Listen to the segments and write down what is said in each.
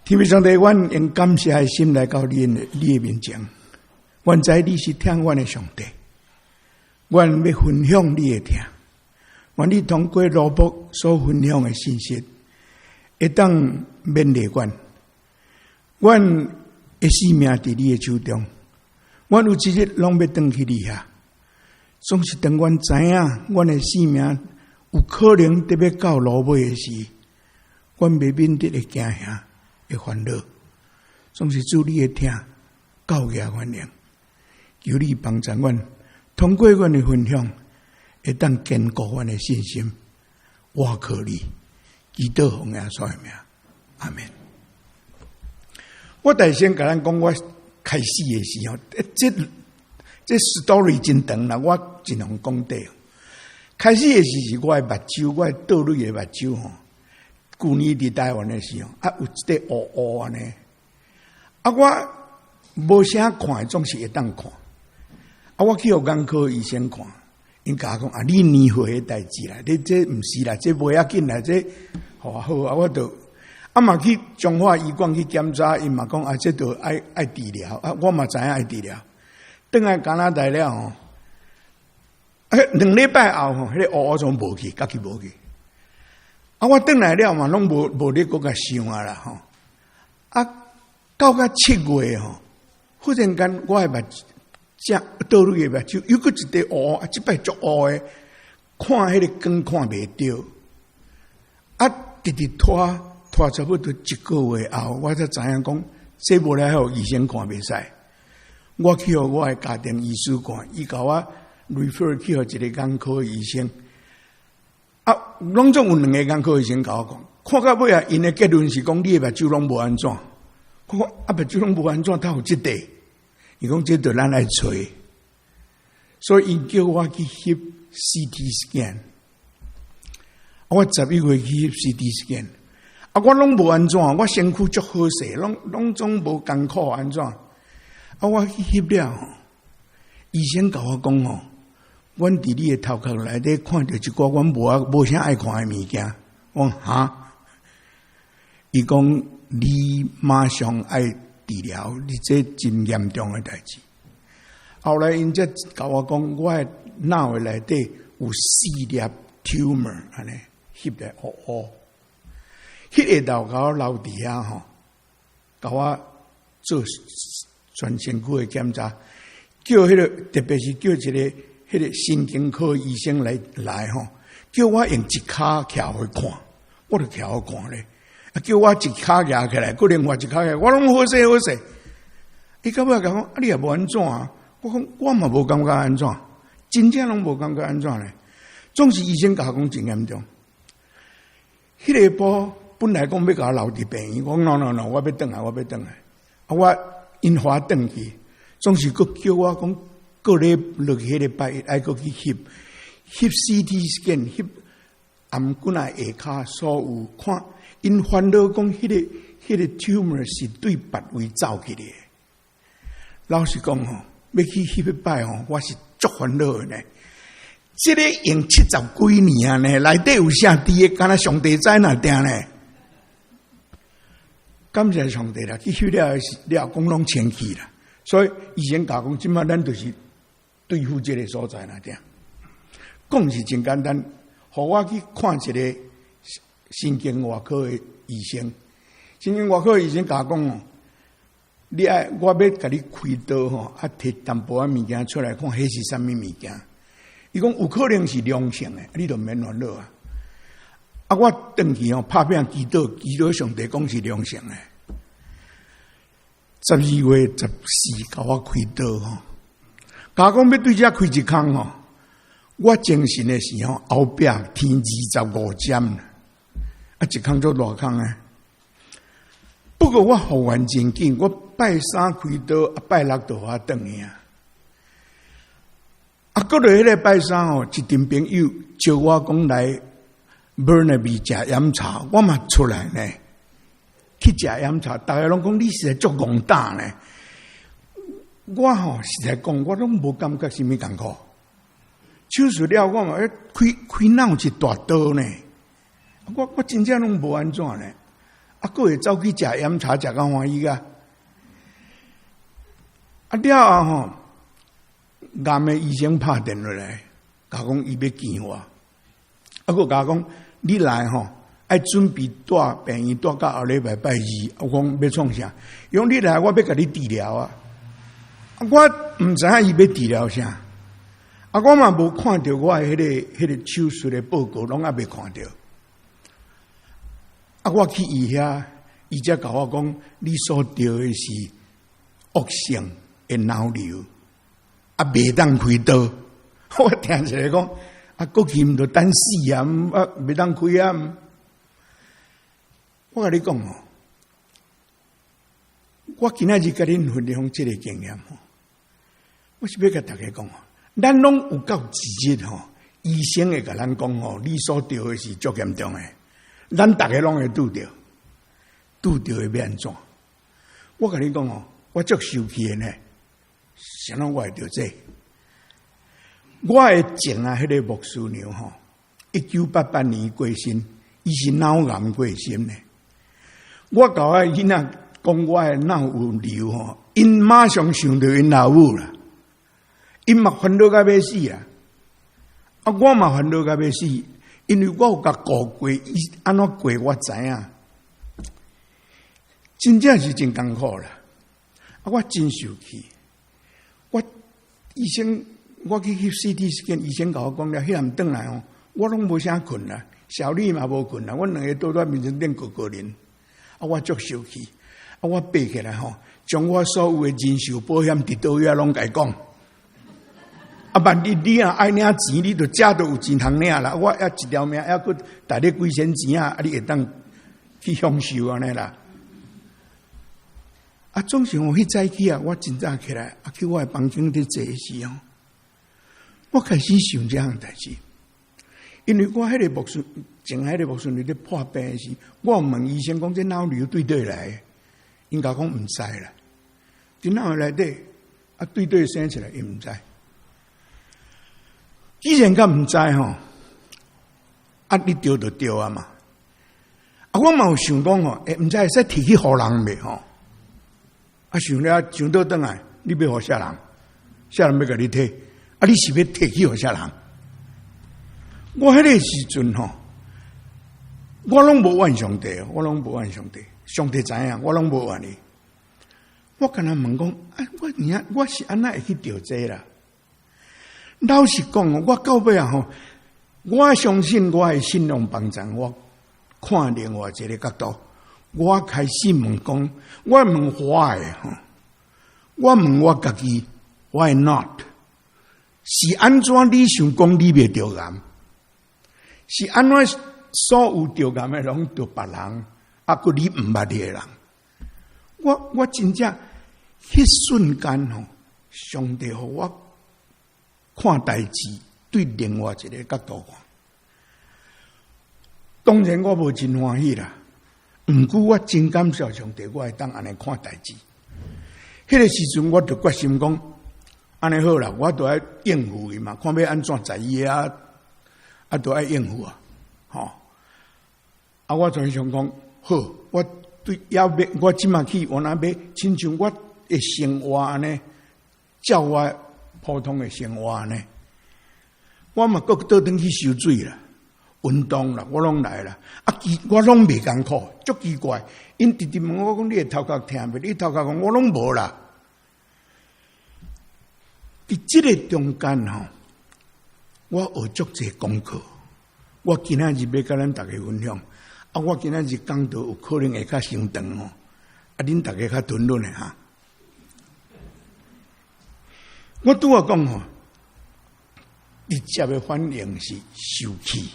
天父上帝，阮用感謝的心來到你的面前。阮知你是疼阮的上帝，阮欲分享你的疼。願你通過羅伯所分享的信息，會當勉勵阮。阮的性命佇你的手中，阮有一日攏欲轉去你遐。總是當阮知影，阮的性命有可能得欲到路尾的時，阮袂免得會驚嚇、會煩惱。總是主你的疼，夠額阮用，求你幫助阮，通過阮的分享，會當堅固阮的信心。我靠你，祈禱奉耶穌的名，阿門。我大先共咱講，我開始的時候，這 story 真長啦，我盡量講短。開始的時是我的目睭，我的倒蕊的目睭吼。舊年佇台灣的時候，啊，有一塊烏烏按呢，啊，我無啥看，總是會當看。啊，我去予眼科醫生看，𪜶共我講啊，你年歲的代誌啦，你這毋是啦，這袂要緊啦，這好啊好啊，我就啊嘛去彰化醫院去檢查，𪜶嘛講啊，這著愛治療啊，我嘛知影愛治療。轉來加拿大了吼，啊，2禮拜後吼，彼個烏烏總無去，家己無去。啊！我轉來了嘛，攏無咧閣共想啊啦吼。啊，到甲7月吼，忽然間我的目正倒蕊的目睭又閣一塊烏，啊，這擺足烏的，看彼個光看袂著。啊，直直拖拖差不多一個月後，我才知影講，這無來予醫生看袂使。我去予我的家庭醫師看，伊共我 refer 去予一個眼科醫生。啊，攏總有兩個眼科醫生共我講，看到尾啊，𪜶的結論是講你的目睭攏無按怎。我講啊，目睭攏無按怎，哪有這塊？伊講這著咱愛揣，所以𪜶叫我去翕 CT scan。我11月去翕 CT scan，啊，我攏無按怎，我身軀足好勢，攏總無艱苦按怎。啊，我去翕了，醫生共我講吼，阮佇你的頭殼內底看著一寡阮無啊無啥愛看的物件。我講哈，伊講你馬上愛治療，你這真嚴重的代誌。後來𪜶才共我講，我的腦的內底有四粒 tumor，按呢翕來烏烏。彼個晝共我留佇遐吼，共我做全身軀的檢查，叫彼個特別是叫一個彼個神經科醫生來吼，叫我用一跤徛予看，我就徛予看咧。啊，叫我一跤舉起來，閣另外一跤舉，我攏好勢好勢。伊到尾共講，啊，你也無按怎啊？我講我嘛無感覺按怎，真正攏無感覺按怎咧。總是醫生共我講真嚴重。彼个晡本來講欲共我留佇病院，我講 no no no，我欲轉來，我欲轉來。啊，我𪜶予我轉去，總是閣叫我講，過咧落去彼個拜一愛閣去翕翕 CT scan，翕頷頸仔下跤所有看，𪜶煩惱講彼個 tumor 是對別位走去的。老實講吼，欲去翕彼擺吼，我是足煩惱的呢。這个用70幾年啊呢，內底有啥佇的，敢若上帝知哪定呢？感謝上帝啦，去翕了是了，講攏清氣啦。所以醫生共講，這擺咱就是對付這个所在啦，定。講是真簡單，予我去看一個神經外科的醫生，神經外科醫生共我講哦，你愛我欲共你開刀吼，啊，提淡薄仔物件出來，看彼是啥物物件。伊講有可能是良性的，你就免煩惱啊。啊，我轉去吼，拍拚祈禱，祈禱上帝講是良性的。12月14共我開刀吼，共我講欲對遮開一空吼，我精神的時候後壁天25針，啊，一空足大空啊。不過我復原真緊，我拜三開刀，啊，拜六就予我轉去啊。啊，閣落彼个拜三吼，一陣朋友招我講來 Burnaby 食飲茶，我嘛出來呢，去食飲茶，逐家攏講你實在足戇膽呢。我吼實在講，我攏無感覺啥物艱苦。手術了，我嘛開開腦一大刀呢。我真正攏無按怎呢。啊，閣會走去食飲茶，食較歡喜啊！啊了後吼，癌的醫生拍電話來，共講伊欲見我，啊，閣共講你來吼，愛準備蹛病院蹛到後禮拜拜二。我講欲創啥？伊講你來，我欲共你治療啊！我毋知影伊欲治療啥，啊，我嘛無看著我的彼個手術的報告，攏猶未看著。啊，我去伊遐，伊才共我講，你所著的是惡性的腦瘤，啊，袂當開刀。我聽一下講，啊，過去毋著等死啊，啊，袂當開啊。我共你講哦，我今仔日共恁分享這個經驗吼，我是欲共大家講哦，咱攏有到一日吼，醫生會共咱講吼，你所著的是足嚴重的，咱逐家攏會拄著，拄著會欲按怎？我共你講哦，我足受氣的呢，啥物我會著這個？我的前仔彼個牧師娘吼，1988年過身，伊是腦癌過身的。我共我囡仔講我的腦有瘤吼，𪜶馬上想著𪜶老母啦，𪜶嘛煩惱甲欲死啊！啊，我嘛煩惱甲欲死，因為我有共顧過，伊按怎過我知影，真正是真艱苦啦。啊，我真受氣，我醫生我去翕 CT scan，醫生共我講了，彼暗轉來吼，我攏無啥睏啦，小麗嘛無睏啦，阮兩个倒佇眠床頂糊糊眠。啊，我足受氣，啊，我爬起來吼，將我所有的人壽保險佇佗位仔攏共伊講。啊，萬一你若愛領錢，你就遮都有錢通領啦。我猶一條命，猶閣貸你幾千錢啊，啊，你會當去享受按呢啦。啊，總是我彼早起啊，我真早起來，啊，去我的房間佇坐時吼，我開始想這項代誌，因為我彼個牧師，前彼個牧師娘咧破病的時，我有問醫生講這腦瘤對佗來，𪜶共講毋知啦，佇腦內底啊對佗生出來，伊毋知。既然佮毋知吼，啊你著就著啊嘛。啊我嘛有想講吼，欸，毋知會使提去予人袂吼？啊想了想倒轉來，你欲予啥人？啥人欲共你提？啊你是欲提去予啥人？我彼個時陣吼，我攏無怨上帝，我攏無怨上帝，上帝知影，我攏無怨伊。我干焦問講，啊，我爾我是按怎會去著這啦？老實講，我到尾啊吼，我相信我的信仰幫助我看另外一個角度。我開始問講，我問 why 吼，我問我家己，why not？是按怎你想講你袂著癌？是按怎所有著癌的攏著別人，啊，閣你毋捌的人？我真正彼瞬間吼，上帝予我看代誌，對另外一個角度看。當然我無真歡喜啦，毋過我真感謝上帝，我會當按呢看代誌。彼個時陣我就決心講，按呢好啦，我著愛應付伊嘛，看欲按怎在伊啊，啊，著愛應付啊，吼！啊，我就想講，好，我對猶欲，我這馬去，我若欲親像我的生活按呢，照我普通的生活按呢，我嘛閣倒轉去泅水啦，運動啦，我攏來啦。啊，其我攏袂艱苦，足奇怪。𪜶直直問我講，你的頭殼疼袂？你頭殼講我攏無啦。佇這个中間吼，我學足濟功課。我今仔日欲共咱逐家分享。啊，我今仔日講道有可能會較傷長吼。啊，恁逐家較吞忍的哈。我拄仔講吼，直接的反應是受氣，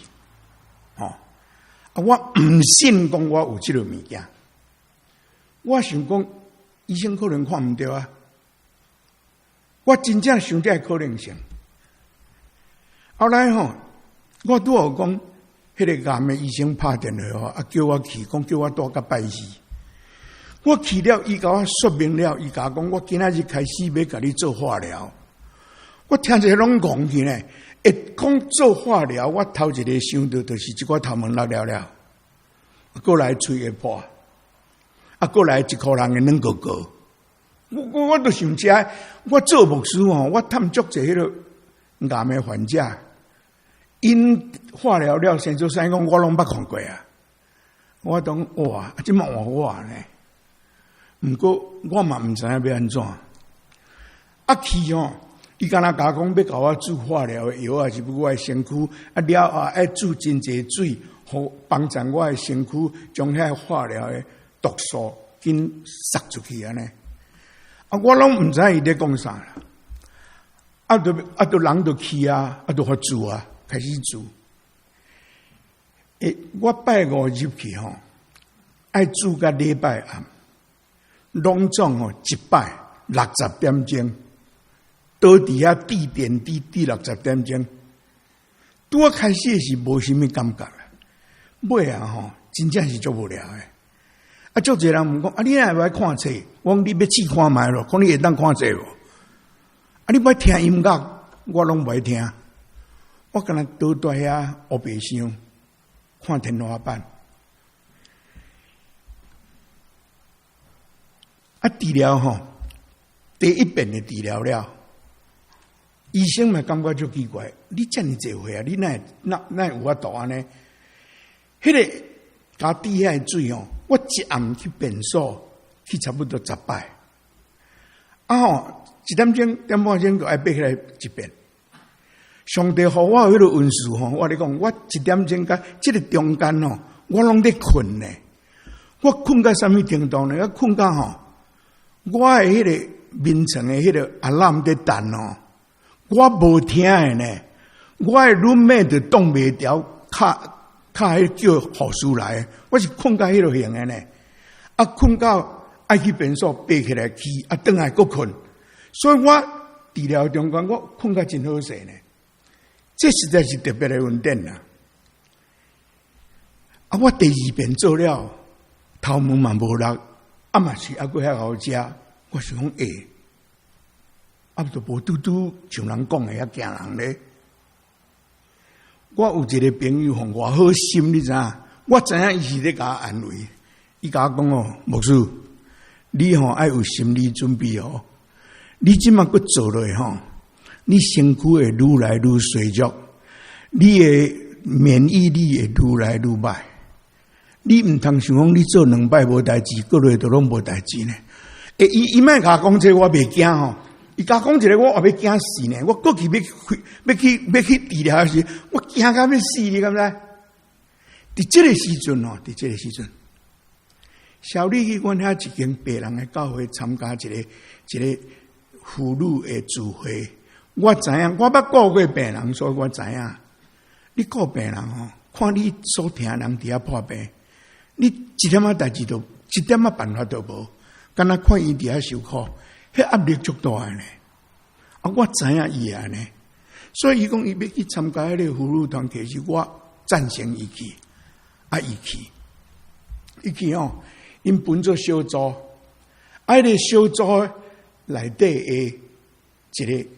吼！啊，我毋信講我有這个物件，我想講醫生可能看毋著啊。我真正想這个可能性。後來吼，我拄仔講，彼个癌的醫生拍電話吼，啊叫我去，講叫我蹛到拜四。我去了，伊共我說明了，伊共我講，我今仔日開始欲共你做化療。我聽者攏戇去呢，會講做化療，我頭一个想著就是這寡頭毛落了了，閣來喙會破。啊，閣來一箍人的軟糊糊。我都想這，我做牧師吼，我探足濟彼個癌的患者，𪜶化療了，生做啥講，我攏捌看過啊。我講哇，這馬換我呢？毋過我嘛毋知影欲按怎。啊去吼，伊敢若共我講欲共我注化療的藥啊，是欲我的身軀啊了後愛注真濟水，予幫助我的身軀將遐化療的毒素緊殺出去按呢。啊，我攏毋知伊咧講啥啦。啊，就啊，就人就去啊，啊，就予注啊，開始注。欸，我拜五入去吼，愛注到禮拜暗，攏總吼一擺60點鐘，倒佇遐滴點滴滴六十點鐘。拄仔開始是無啥物感覺啦，尾仔吼真正是足無聊的。啊，足濟人問講，啊，你若會愛看冊？我講你欲試看覓囉，看你會當看冊無？啊，你欲愛聽音樂，我攏袂聽。我干焦倒蹛遐烏白想，看天花板。啊，治療吼，第一遍的治療了，醫生嘛感覺足奇怪，你遮爾濟歲啊，你哪會哪會有法度按呢？彼個共我滴遐個水吼，我一暗去便所去差不多十擺，啊吼，一點鐘點半鐘就愛爬起來一遍。上帝予我有彼個恩賜吼，我咧講，我一點鐘佮這個中間吼，我攏咧睏呢。我睏到啥物程度呢？我睏到吼，我的彼個眠床的彼個 alarm 咧彈吼，我無聽的呢。我的 roommate 就擋袂牢，敲敲彼叫護士來，我是睏到彼個型的呢。啊，睏到愛去便所爬起來去，啊，轉來閣睏。所以我治療中間我睏甲真好勢呢。這實在是特別的恩典啦！啊，我第二遍做了，頭毛嘛無落，啊嘛是猶閣遐姣食，我想講欸，啊都無拄拄像人講的遐驚人咧。我有一個朋友予我好心，你知影？我知影伊是咧共我安慰，伊共我講哦，牧師，你吼愛有心理準備哦，你這馬閣做落去吼。你身軀會愈來愈衰弱，你的免疫力會愈來愈歹。你毋通想講你做兩擺無代誌，過落都攏無代誌呢。欸，伊莫共我講這個，我袂驚吼。伊共我講一個，我也欲驚死呢。我過去欲去欲去欲去治療時，我驚甲欲死，你敢知？佇這個時陣吼，佇這個時陣，小麗去阮遐一間白人的教會參加一個一個婦女的聚會。我知影，我捌顧過病人，所以我知影。你顧病人吼，看你所疼人佇遐破病，你一點仔代誌都，一點仔辦法都無，敢若看伊佇遐受苦，彼壓力足大的呢。啊，我知影伊會按呢，所以伊講伊欲去參加彼個婦女團體，是我贊成伊去，啊，伊去，伊去吼，𪜶分做小組，啊，彼個小組內底的一個。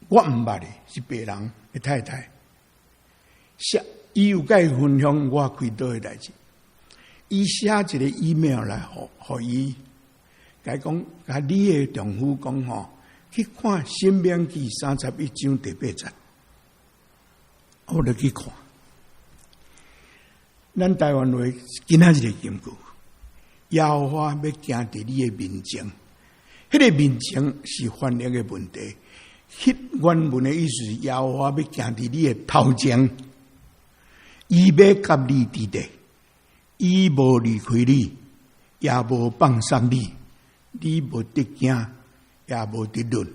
我毋捌的，是白人的太太。寫伊有共伊分享我開刀的代誌，伊寫一個 email 來予予伊，共伊講，共你的丈夫講吼，去看《申命記》31章第八節，我就去看。咱台灣話今仔日的金句，耶和華欲行佇你的面前，彼個面前是翻譯的問題。彼原文的意思是耶和華欲行佇你的頭前，伊欲佮你佇咧，伊無離開你，也無放捒你，你無得驚，也無得慄。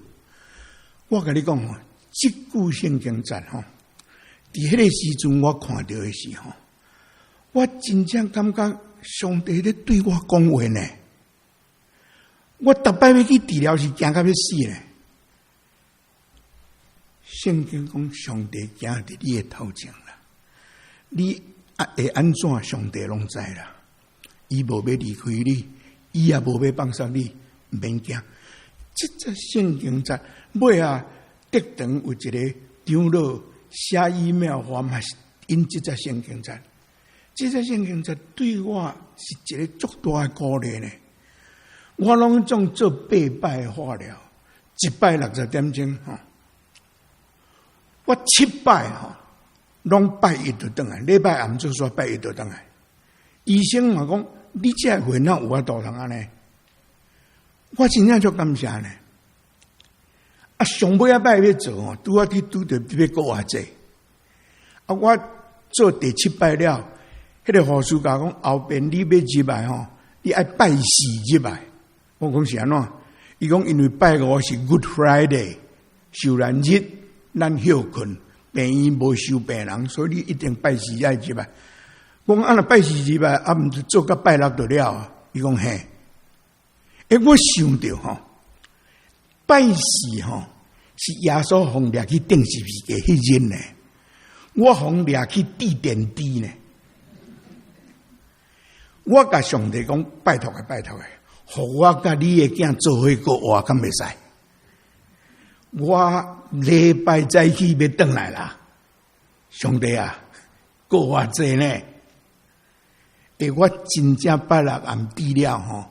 我共你講吼，這句聖經節吼，佇彼個時陣我看著的時候，我真正感覺上帝咧對我講話呢。我逐擺欲去治療是驚甲欲死呢。聖經講上帝行佇你的頭前啦，你啊會按怎，上帝攏知啦。伊無欲離開你，伊也無欲放捒你，毋免驚。這節聖經節尾仔，德堂有一個長老寫 email 予我嘛是引這節聖經節，這節聖經節對我是一个足大的鼓勵呢。我攏總做八擺化療，一擺60點鐘吼，我七擺吼，攏拜一就轉來，禮拜暗做煞拜一就轉來。醫生嘛講，你這個血哪有法度通按呢？我真正足感謝呢。啊，上尾仔擺欲做吼，拄仔去拄著欲閣活濟。啊，我做第七擺了，彼個護士共我講，後邊你欲入來吼，你愛拜四入來。我講是按怎？伊講因為拜五是 Good Friday，受難日，咱歇睏，病院無收病人，所以你一定拜四愛入來。我講啊，若拜四入來，啊，毋是做到拜六就了啊？伊講嘿。欸，我想著吼，拜四吼是耶穌予掠去釘十字架彼日呢，我予掠去釘電池呢。我共上帝講，拜託的，拜託的，予我佮你的囝做伙閣活，敢袂使？我禮拜早起欲轉來啦，上帝啊，閣活濟呢？欸，我真正拜六暗治了吼，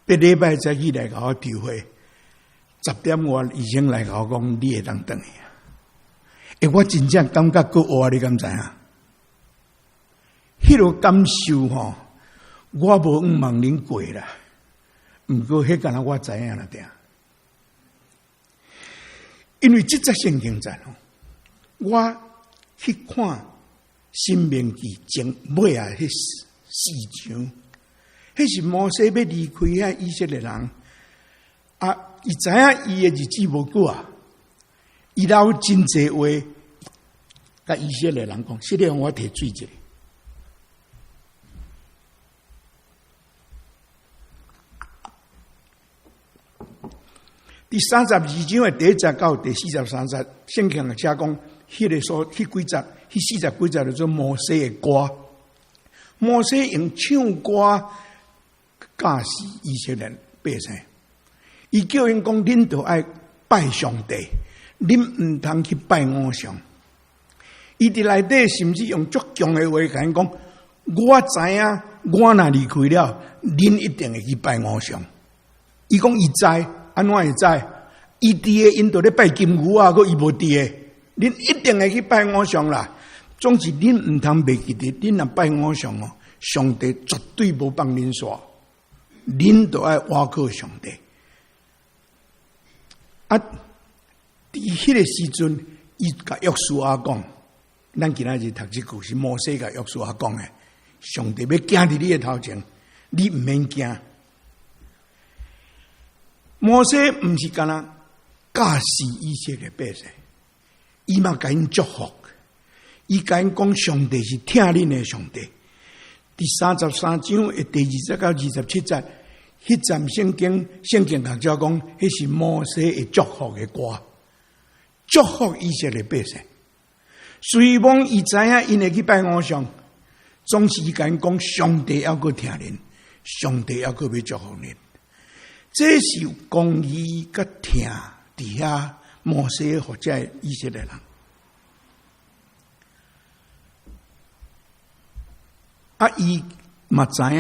別禮拜早起來共我抽血，10點外醫生來共我講，你會當轉去啊？欸，我真正感覺閣活，你敢知影？彼個感受吼，我無向問恁過啦。毋過，彼敢若我知影啦，對。因為這節聖經節吼，我去看《申命記》前尾仔彼四章，彼是摩西欲離開遐以色列人，啊，伊知影伊的日子無久啊，伊留真濟話，共以色列人講，這個我提水一下。佇32章的第一節到第43節，聖經寫講，彼個所，彼幾節，彼四十幾節叫做摩西的歌。摩西用唱歌教示以色列百姓，伊叫𪜶講，恁著愛拜上帝，恁毋通去拜偶像。伊佇內底甚至用足強的話共𪜶講，我知影，我若離開了，恁一定會去拜偶像。伊講伊知。按怎會知？伊佇个𪜶就咧拜金牛仔，閣伊無佇个，恁一定會去拜偶像啦。總之，恁毋通袂記得，恁若拜偶像哦，上帝絕對無放恁煞，恁著愛倚靠上帝。啊，佇彼個時陣，伊共約書亞講，咱今仔日讀這句是摩西共約書亞講的，上帝欲行佇你的頭前，你毋免驚。摩西毋是干焦教示以色列百姓，伊嘛共𪜶祝福，伊共𪜶講上帝是疼恁的上帝。佇33章的第2節到27節，彼節聖經聖經學者講，彼是摩西的祝福的歌，祝福以色列百姓。雖罔伊知影𪜶會去拜偶像，總是伊共𪜶講上帝猶閣疼恁，上帝猶閣欲祝福恁。這是公義佮疼佇遐摩西予這以色列人。啊，伊嘛知影，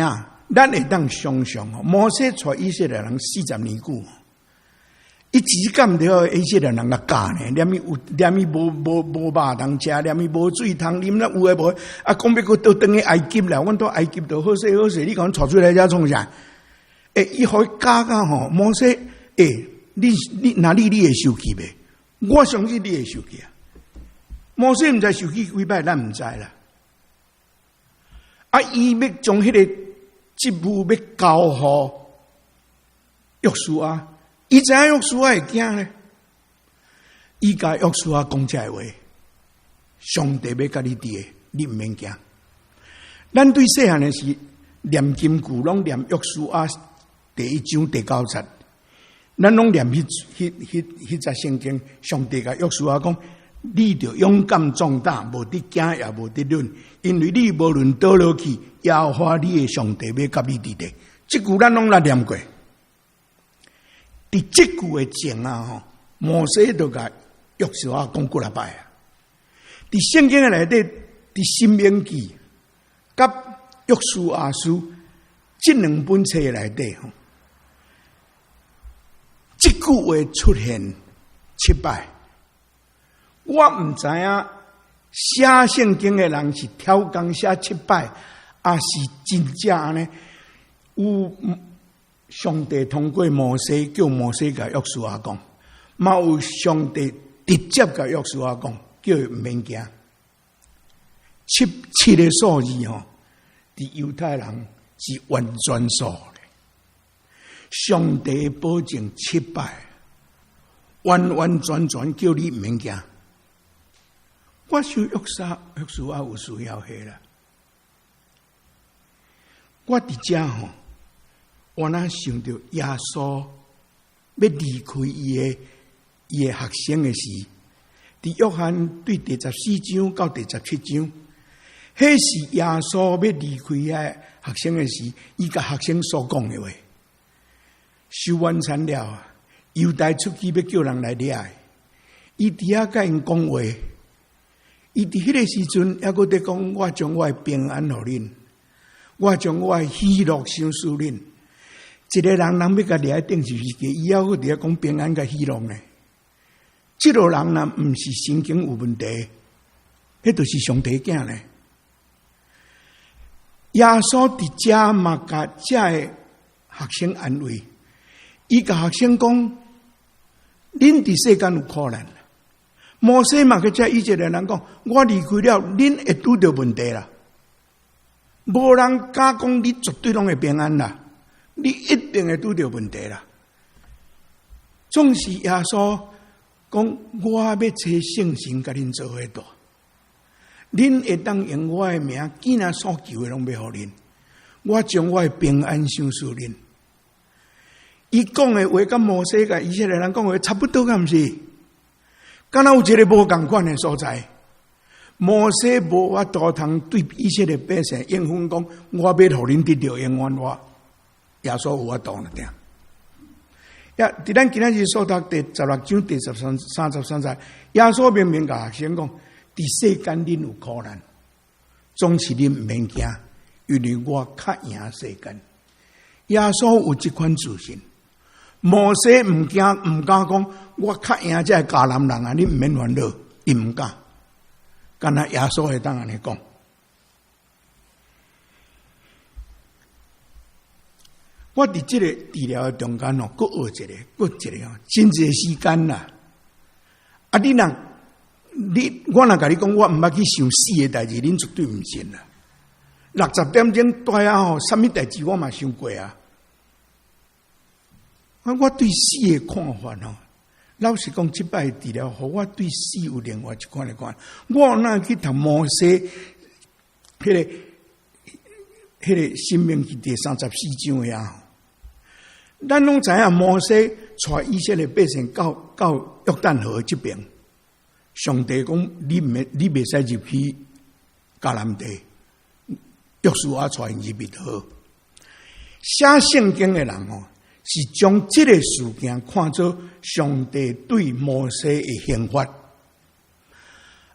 咱會當想像哦，摩西帶以色列人四十年久，伊只感著以色列人共教呢，連伊有，連伊無無無肉通食，連伊無水通啉啦，有的無的，啊，講欲閣倒轉去埃及啦，阮佇埃及著好勢好勢，你共阮帶出來遮創啥？欸，伊予伊教甲吼，摩西，欸，你你若你你會受氣袂？我相信你會受氣啊！摩西毋知受氣幾擺，咱毋知啦。啊，伊欲將彼個職務欲交予約書亞，伊知影約書亞會驚咧。伊共約書亞講這个話，上帝欲佮你佇的，你毋免驚。咱對細漢的時念金句，攏念約書亞第1章第9節，咱攏念彼彼彼彼節聖經。上帝共約書亞講：你著勇敢壯膽，無得驚也無得忍，因為你無論佗落去，耶和華你的上帝欲佮你佇咧。這句咱攏捌念過。佇這句的前啊吼，摩西就共約書亞講幾若擺啊。佇聖經的內底，佇申命記佮約書亞書。這兩本冊內底吼，這句話出現七擺，我毋知影寫聖經的人是超工寫七擺，抑是真正按呢？有上帝通過摩西叫摩西共約書亞講，嘛有上帝直接共約書亞講，叫伊毋免驚。七七个數字吼，佇猶太人是完全數的。上帝保證七擺，完完全全叫你毋免驚。我想約書亞有需要彼啦。我佇遮吼，我若想著耶穌欲離開伊的學生的時，佇約翰對第14章到第17章，彼是耶穌欲離開遐學生的時，伊共學生所講的話。守晚餐了，猶大出去欲叫人來掠，伊佇遐共𪜶講話。伊佇彼个時陣，猶閣佇講：我將我的平安予恁，我將我的喜樂賞賜恁。一个人人欲共掠佇釘十字架，伊猶閣佇遐講平安佮喜樂呢？這個人若毋是神經有問題，彼就是上帝囝呢。耶穌佇遮嘛，共遮个學生安慰，伊共學生講：恁佇世間有苦難。摩西嘛，去遮以色列人講：我離開了，恁會拄著問題啦。無人敢講你絕對攏會平安啦，你一定會拄著問題啦。總是耶穌講：我欲差聖神共恁做伙住，恁會當用我的名，囝仔所求的攏欲予恁。我將我的平安賞賜恁。伊講的話，佮摩西共以色列人講的話差不多，敢毋是？敢若有一个無仝款的所在，摩西無法度通對以色列百姓應允講，我欲予恁得著永遠活。耶穌有法度呢？定。呀，佇咱今仔日所讀第16章第十三、33節，耶穌明明共學生講：佇世間恁有苦難，總是恁毋免驚，因為我較贏世間。耶穌有這款自信。摩西毋驚，毋敢講，我較贏這个迦南人啊！你毋免煩惱，伊毋敢。敢若耶穌會當按呢講。我佇這个治療的中間哦，閣學一个，閣一个哦，真濟時間啦。啊，你若你我若共你講，我毋捌去想死的代誌，恁絕對毋信啦。60點鐘蹛遐吼，啥物代誌我嘛想過啊。我對死的看法吼，老實講，這擺治療，予我對死有另外一款的看。我若去讀摩西，彼个申命記第34章遐，咱攏知影摩西帶以色列百姓到約旦河這邊，上帝講你毋免，你袂使入去迦南地，約書亞帶𪜶入去就好。寫聖經的人吼，是將這个事件看做上帝對摩西的刑罰。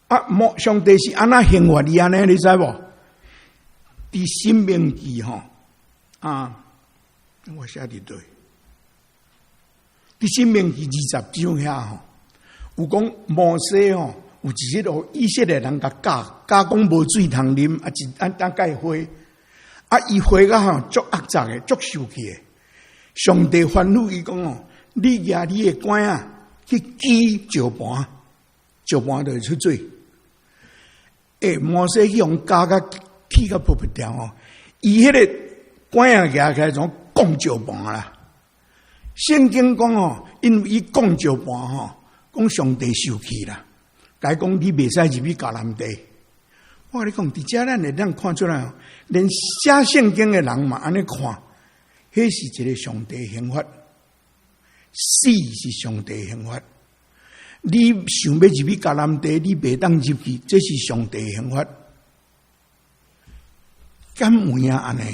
啊，上帝是按怎刑罰伊按呢？你知無？佇申命記吼，啊，我寫佇佗？佇申命記20章遐吼，有講摩西吼，有一日予以色列人共教教講無水通啉，啊，一按當蓋火，啊，伊火甲吼足齷齪的，足受氣的。上帝吩咐伊講哦，你舉你的竿仔去擊石盤，石盤就會出水。欸，摩西去予咬甲氣甲噗噗跳哦，伊彼个竿仔舉起來像摃石盤啦。聖經講哦，因為伊摃石盤吼，講上帝受氣啦，共伊講你袂使入去迦南地。我共你講，佇遮咱會當看出來哦，連寫聖經的人嘛按呢看。彼是一个上帝刑罰，死是上帝刑罰。你想欲入去迦南地，你袂當入去，這是上帝刑罰。敢有影按呢？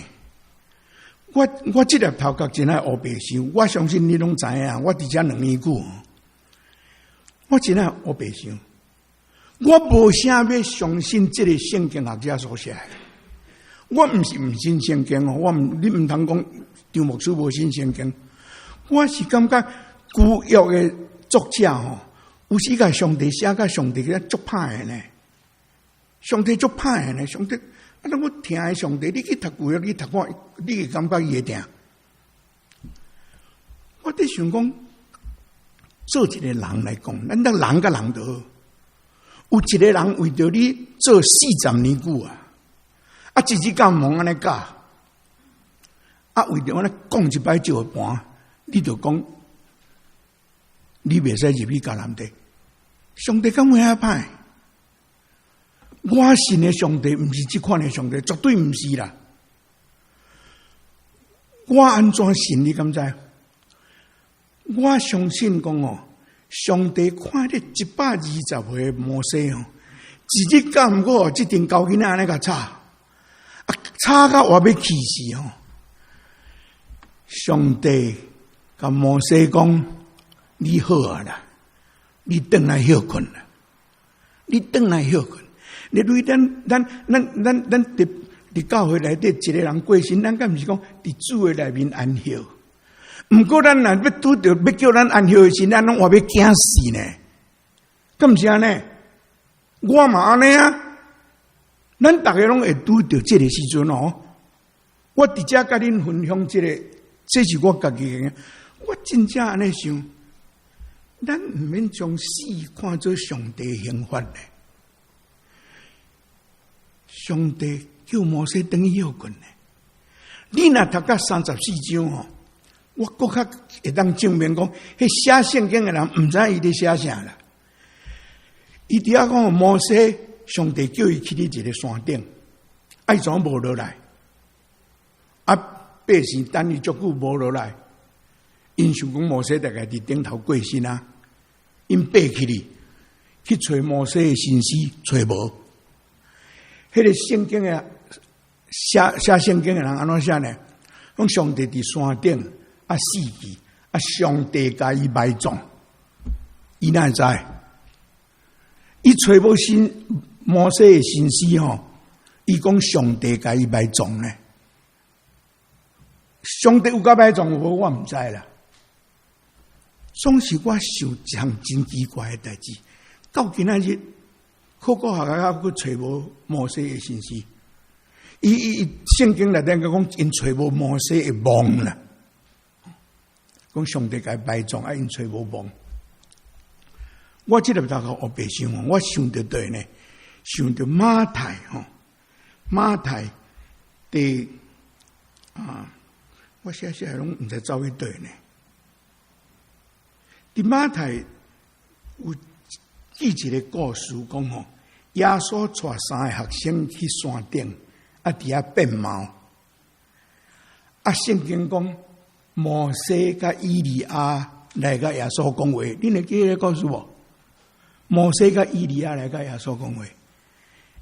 我這粒頭殼真愛烏白想，我相信你攏知影。我佇遮2年久，我真愛烏白想。我無啥欲相信這个聖經學者所寫的。我毋是毋信聖經哦，我毋你毋通講張牧師無信聖經。我是感覺舊約的作者吼，有時共上帝寫甲上帝足歹的呢。上帝足歹的呢，上帝啊！我疼的上帝，你去讀舊約，你讀看，你會感覺伊會疼。我佇想講，做一個人來講，咱當人佮人就好。有一個人為著你做40年久啊，啊，一日到晚按呢教，啊，為著按呢講一擺石盤，你就講你袂使入去迦南地。上帝敢會遐歹？我信的上帝毋是這款的上帝，絕對毋是啦。我按怎信你敢知？我相信講哦，上帝看著120歲摩西哦，一日到午這陣狗囡仔按呢共吵，啊，吵到活欲氣死哦。上帝共摩西講：你好啊啦，你轉來歇睏啦，你轉來歇睏。你對咱咱咱咱咱佇佇教會內底一個人過身，咱敢毋是講佇主的內面安息？毋過咱若欲拄著欲叫咱安息的時，咱攏活欲驚死呢？敢毋是按呢？我嘛按呢啊！咱逐个攏會拄著這个時陣哦。我佇遮共恁分享這个，這是我家己的，我真正按呢想，咱毋免將死看做上帝刑罰呢。上帝叫摩西轉去歇睏呢。你若讀到34章吼，我閣較會當證明講，彼寫聖經的人毋知伊佇寫啥啦。伊佇遐講摩西，上帝叫伊去佇一个山頂，啊伊怎無落來？啊，百姓等伊足久無落來，𪜶想講摩西大概佇頂頭過身啊，𪜶爬起去去揣摩西的身屍，揣無。彼个聖經的寫寫聖經的人按怎寫呢？講上帝佇山頂啊死去，啊上帝共伊埋葬，伊哪會知？伊揣無身摩西的身屍吼，伊講上帝共伊埋葬呢？上帝有共埋葬無？我毋知啦。總是我想一項真奇怪的代誌，到今仔日，考古學家閣揣無摩西的身屍。伊伊伊聖經內底講，𪜶揣無摩西的墓啦。講上帝共伊埋葬，啊𪜶揣無墓。我這個頭殼烏白想，我想著佗呢？想著馬太吼，馬太第啊，我寫寫攏毋知走去佗呢。佇馬太有記一個故事，講吼，耶穌帶三个學生去山頂，啊，佇遐變貌。啊，聖經講摩西佮以利亞來共耶穌講話，恁會記彼個故事無？摩西佮以利亞來共耶穌講話，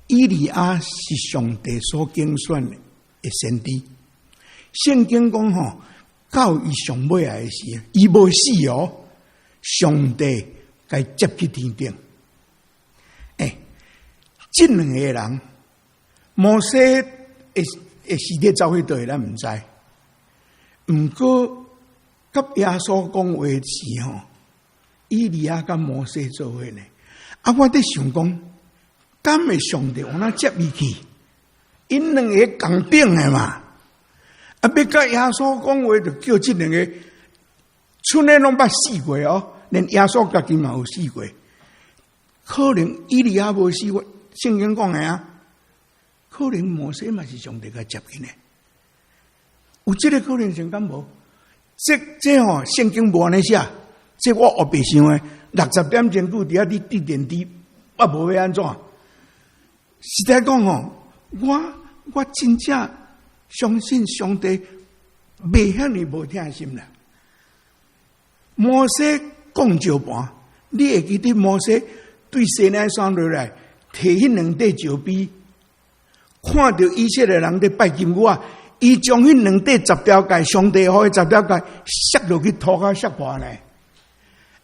以利亞是上帝所揀選的先知。聖經講吼，到伊上尾仔的時，伊無死哦，上帝共伊接去天頂。欸，這兩個人，摩西的的屍體走去佗，咱毋知。毋過，佮耶穌講話時吼，以利亞佮摩西做伙呢。啊，我佇想講，敢會上帝往哪接伊去？𪜶兩个仝等的嘛。啊，欲佮耶穌講話，就叫這兩个，賰的攏捌死過哦，連耶穌家己嘛有死過。可能以利亞無死過，聖經講的啊。可能摩西嘛是上帝共接去呢。有這個可能性敢無？這這吼，聖經無按呢寫，這我烏白想的。60點鐘久佇遐咧滴電池，我無欲按怎？實在講吼，我我真正相信上帝袂遐爾無疼心啦。摩西講石盤，你會記得摩西對西奈山落來，提彼兩塊石碑，看著以色列人佇拜金牛仔，伊將彼兩塊十條誡，上帝予的十條誡，摔落去塗跤摔破呢。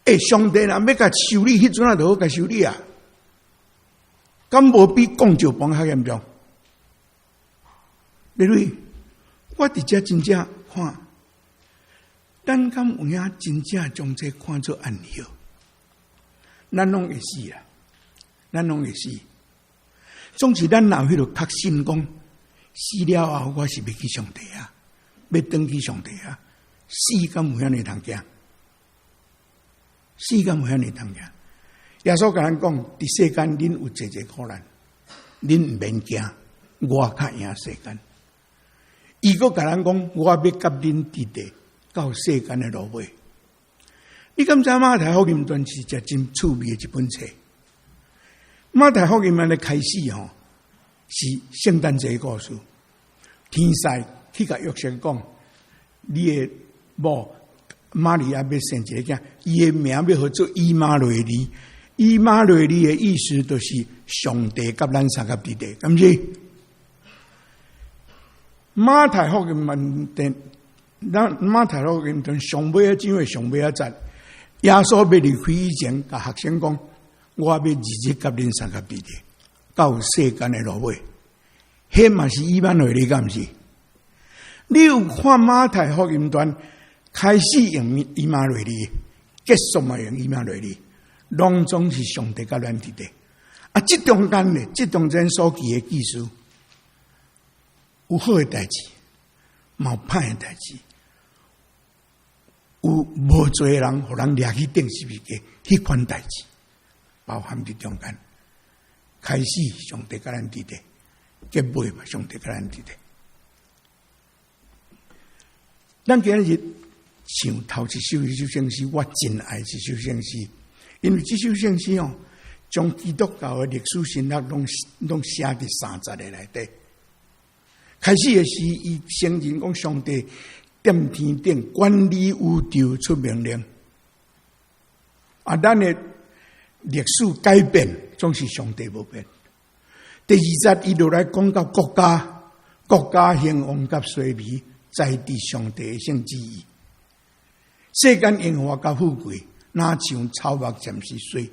欸，上帝若欲共修理，彼陣仔就好共修理啊！敢無比講石盤較嚴重？你類，我佇遮真正看，咱敢有影真正將這看做安息？咱攏會死啦，咱攏會死。總是咱若有彼個確信講，死了後我是欲去上帝啊，欲轉去上帝啊，死敢有遐爾通驚？死敢有遐爾通驚？耶穌共咱講，佇世間恁有濟濟苦難，恁毋免驚，我較贏世間。伊閣共咱講，我欲佮恁佇咧到世間的落尾。你敢知馬太福音傳是一真趣味的一本冊？馬太福音的開始吼，是聖誕節故事。天使去共約瑟講，你的某瑪利亞欲生一個囝，伊的名欲號做以馬內利。以馬內利的意思就是上帝佮咱相佮佇咧，敢是？馬太福音的，咱馬太福音從上尾仔章的上尾仔節，耶穌欲離開以前，共學生講：我欲日日佮恁相佮佇咧，到世間的落尾。彼嘛是以馬內利，敢毋是？你有看馬太福音傳開始用以馬內利，結束嘛用以馬內利，攏總是上帝佮咱佇咧。啊，這中間呢，這中間所記的記事，有好的代誌，嘛有歹的代誌，有無罪的人，予人掠去釘十字架，彼款代誌，包含佇中間。開始上帝佮咱佇咧，結尾嘛上帝佮咱佇咧。咱今日唱頭一首彼首聖詩，我真愛這首聖詩，因為這首聖詩哦，將基督教的歷史神學攏攏寫佇三節的內底。開始的時，伊承認講上帝踮天頂管理宇宙出命令，啊，咱的歷史改變總是上帝無變。第二節，伊就來講到國家，國家興旺佮衰微，在佇上帝的聖旨意。世間榮華佮富貴，若像草木暫時衰。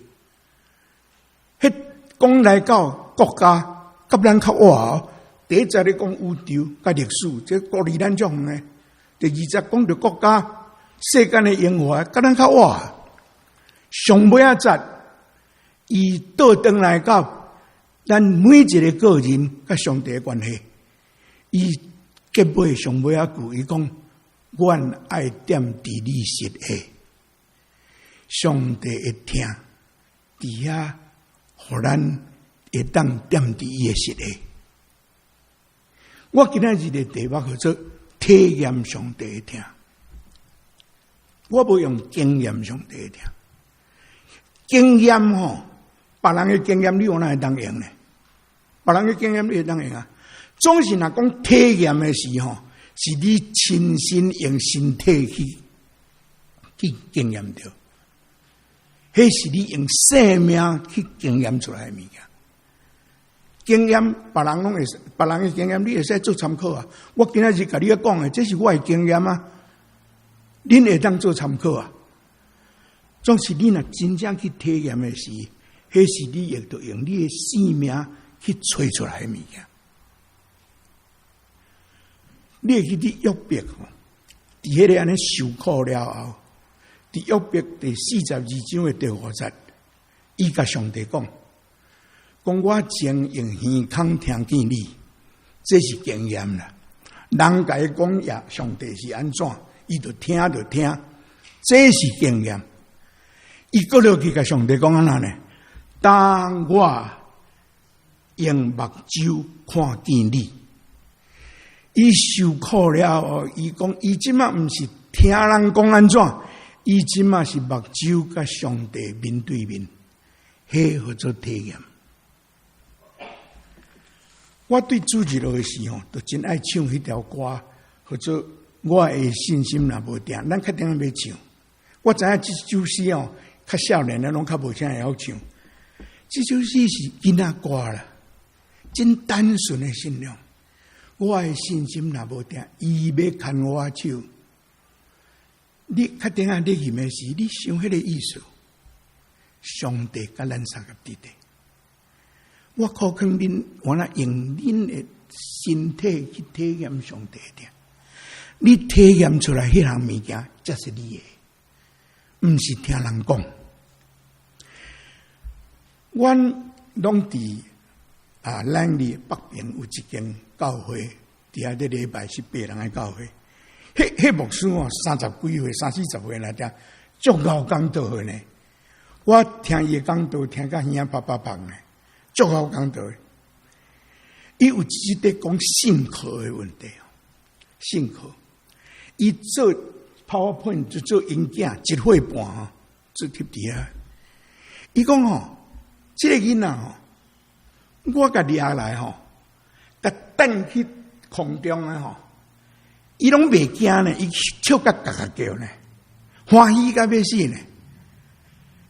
彼講來到國家，佮咱較倚。第一節咧講宇宙佮歷史，這個離咱足遠的。第二節講著國家，世間的榮華佮咱較倚。上尾仔節，伊倒轉來到咱每一個個人佮上帝的關係。伊結尾上尾仔句，伊講：阮愛踮佇你膝下，上帝的疼，佇遐，予咱會當踮佇伊的膝下。我今仔日的題目叫做體驗上帝的疼。我無用經驗上帝的疼，經驗吼，別人的經驗你有哪會當用呢？別人的經驗你會當用啊？總是若講體驗的時候，是你親身用身體去去經驗著，彼是你用生命去經驗出來的物件。經驗，別人攏會，別人的經驗你會使做參考啊。我今仔日共你講的，這是我的經驗啊。恁會當做參考啊。總是你若真正去體驗的時，彼是你會著用你的生命去揣出來的物件。你會記得約伯吼，佇彼个按呢受苦了後，佇約伯第四十二章的第五節，伊共上帝講：講我曾用耳孔聽見你，這是經驗啦。人共伊講耶，上帝是按怎，伊就聽就聽，這是經驗。伊閣落去共上帝講按怎呢？當我用目睭看見你，伊受苦了後，伊講伊這馬毋是聽人講按怎，伊這馬是目睭佮上帝面對面，彼號做體驗。我對主日學的時候，就真愛唱彼條歌，號做我的信心若無定，咱較定欲唱。我知影這首詩哦，較少年的攏較無啥會曉唱。這首詩是囡仔歌啦，真單純的信仰。我的信心若無定，伊欲牽我手。你較定仔你吟的時，你想彼個意思？上帝佮咱相佮佇咧。我苦勸恁，我若用恁的身體去體驗上帝的疼。你體驗出來彼項物件，才是你的，毋是聽人講。阮攏佇啊，咱佇北爿有一間教會，佇遐咧禮拜是白人的教會。彼牧師哦，三十幾歲、三四十歲來聽，足𠢕講道的呢。我聽伊的講道，聽甲耳仔啪啪啪呢，足𠢕講道的。伊有一日講信靠的問題，信靠。伊做 PowerPoint 就做演講，一歲半吼，做貼佇遐。伊講吼，這個囡仔吼，我共掠來吼，共擲去空中的吼，伊攏袂驚呢，伊笑甲嘎嘎叫呢，歡喜甲欲死呢。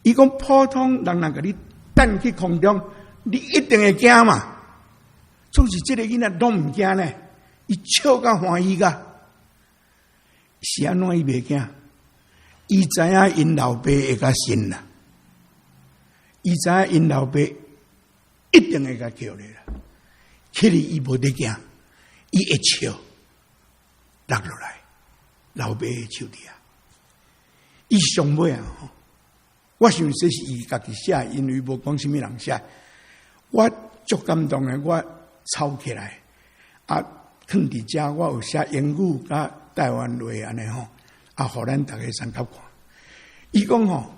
伊講普通人若共你擲去空中，你一定會驚嘛。總是這個囡仔攏毋驚呢，伊笑甲歡喜甲，是按怎伊袂驚？伊知影𪜶老爸會較信啦，伊知影𪜶老爸一定會共抾咧啦。其實伊無咧驚，伊會笑落落來，老爸的手底下。伊上尾啊，我想這是伊家己寫，因為無講啥物人寫。我足感動的，我抄起來，啊，囥佇遮，我有寫英語佮台灣話按呢吼，啊，予咱逐家參較看。伊講吼，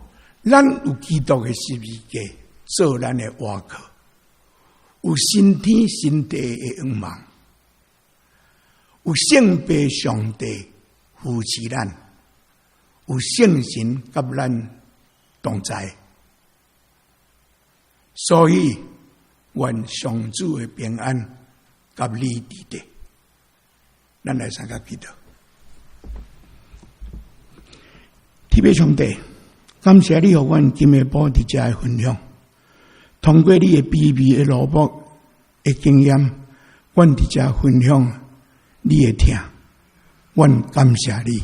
咱有基督的十字架做咱的倚靠，有新天新地的向望，有聖父上帝扶持咱，有聖神佮咱同在，所以願上主的平安佮你佇咧。咱來相共祈禱。天父上帝，感謝你予阮今晡晡佇遮的分享，通過你的卑微的蘿蔔的經驗，阮佇遮分享你的疼，阮感謝你，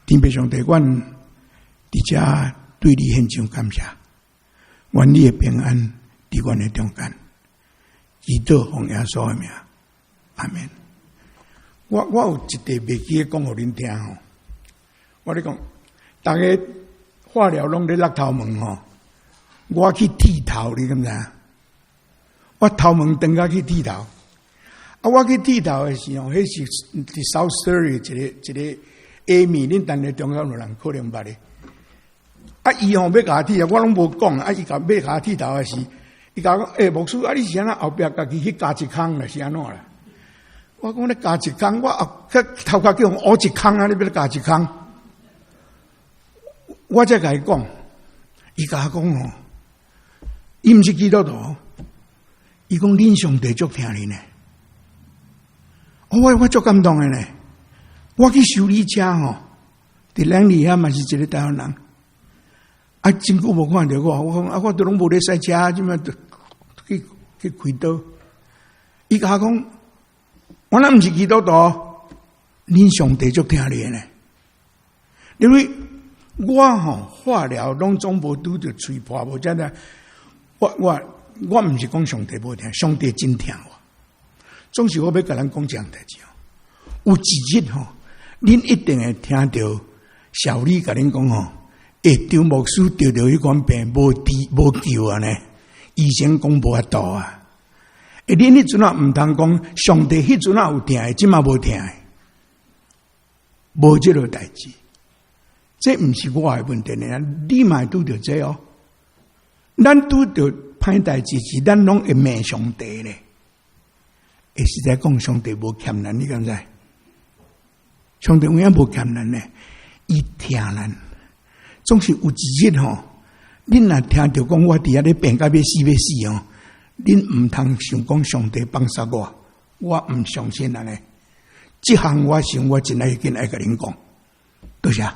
天父上帝，阮佇遮對你獻上感謝，願你的平安佇阮的中間，祈禱奉耶穌的名，阿們。我有一塊袂記得講予恁聽吼，我咧講，逐家化療攏咧落頭毛吼，我去剃頭，你敢知影？我頭毛長甲去剃頭，啊，我去剃頭的時候，彼是佇 South Surrey 一個 Amy，恁當日中間有人可能捌的。啊，伊吼欲共我剃啊，我攏無講。啊，伊共欲共我剃頭的時，伊共我講：欸，牧師，啊，你是按怎後壁家己去加一空啦？是按怎啦？我講你加一空，我後頭殼叫予烏一空啊！你欲加一空？我才共伊講，伊共我講吼，伊毋是基督徒，伊講恁上帝足疼恁呢。我足感動的呢。我去修理車吼，佇咱裡遐嘛是一個台灣人。啊，真久無看著我，我講啊，我都攏無咧駛車，這馬去開刀。伊共我講，我若毋是基督徒，恁上帝足疼你的呢。因為我吼化療攏總無拄著喙破無遮爾，我毋是講上帝無疼，上帝真疼我。總是我欲共咱講這項代誌哦。有一日吼，恁一定會聽著小李共恁講吼，欸，張牧師得著彼款病無治無救啊呢？醫生講無法度啊。欸，恁彼陣仔毋通講上帝彼陣仔有疼的，這馬無疼的，無這個代誌。這毋是我的問題呢，你嘛會拄著這哦。咱拄著歹代誌時，咱攏會罵上帝咧。會實在講，上帝無欠咱，你敢知？上帝有影無欠咱呢？伊疼咱，總是有一日吼，恁若聽著講我佇遐咧病甲欲死欲死哦，恁毋通想講上帝放殺我，我毋相信按呢。這項我想我真愛緊愛共恁講，多謝。